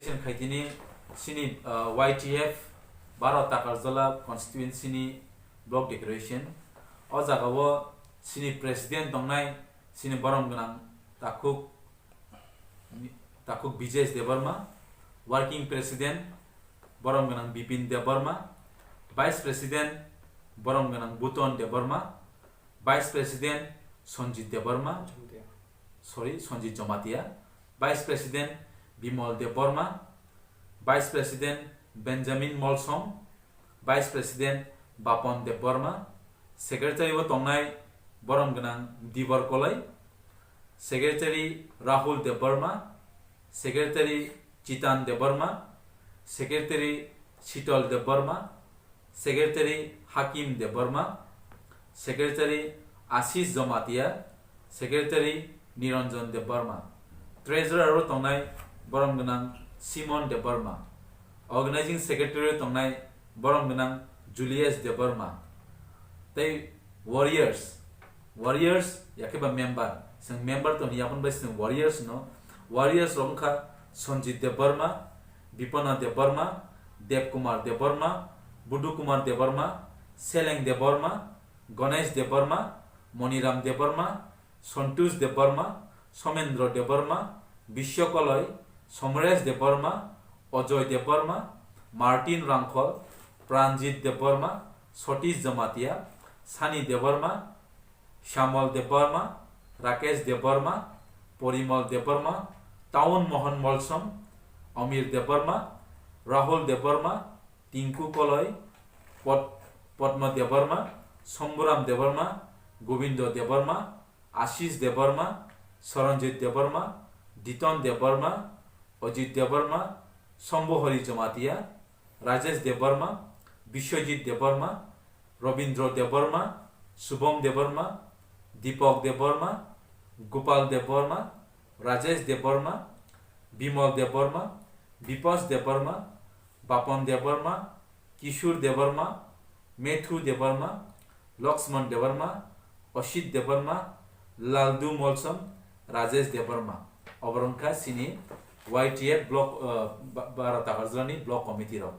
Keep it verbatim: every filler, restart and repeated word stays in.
Khaitini sini, uh, Y T F baro Takarjala constituency ni block declaration. O jaga o sini president tongnai sini borom gwnang Takhuk, Takhuk Bijesh Debbarma, working president borom gwnang Bipin Debbarma, vice president borom gwnang Buton Debbarma, vice president Sanjit Debbarma, sorry, Sanjit Jamatia, vice president Bimal Debbarma, vice president Benjamin Molsom, vice president Bapon Debbarma, secretary o tongnai borom gwnang Dibor Koloi, secretary Rahul Debbarma, secretary Chitan Debbarma, secretary Shitol Debbarma, secretary Hakim Debbarma, secretary Ashish Jamatia, secretary Niranjan Debbarma. Treasurer o tongnai borom gwnang Simon Debbarma. Organizing secretary o tongnai borom gwnang Julius Debbarma. Tei warriors, warriors yakheba member, chwng member tongni yapon bai chwng warriors no. Warriors rok wngkha Sanjit Debbarma, Bipana Debbarma, Debkumar Debbarma, Budu Kumar Debbarma, Seleng Debbarma, Ganesh Debbarma, Moniram Debbarma, Santosh Debbarma, Somendra Debbarma, Biswa Koloi, Somresh Debbarma, Ajoy Debbarma, Martin Rangkhol, Pranjit Debbarma, Satish Jamatia, Sani Debbarma, Shyamol Debbarma, Rakesh Debbarma, Porimol Debbarma, Taun Mohan Molsom, Amir Debbarma, Rahul Debbarma, Tinku Koloi, Pod-, Podma Debbarma, Somburam Debbarma, Gobindo Debbarma, Ashish Debbarma, Saranjit Debbarma, Diton Debbarma, Ajit Debbarma, Sombohori Jamatia, Rajesh Debbarma, Biswajit Debbarma, Robindra Debbarma, Subham Debbarma, Deepak Debbarma, Gopal Debbarma, Rajesh Debbarma, Bimal Debbarma, Bipas Debbarma, Bapon Debbarma, Kishore Debbarma, Methu Debbarma, Lakshman Debbarma, Ashit Debbarma, Laldu Molsom, Rajesh Debbarma. Obo wngkha chini Y T F block, uh, ba-, baro Takarjalani block committee rok.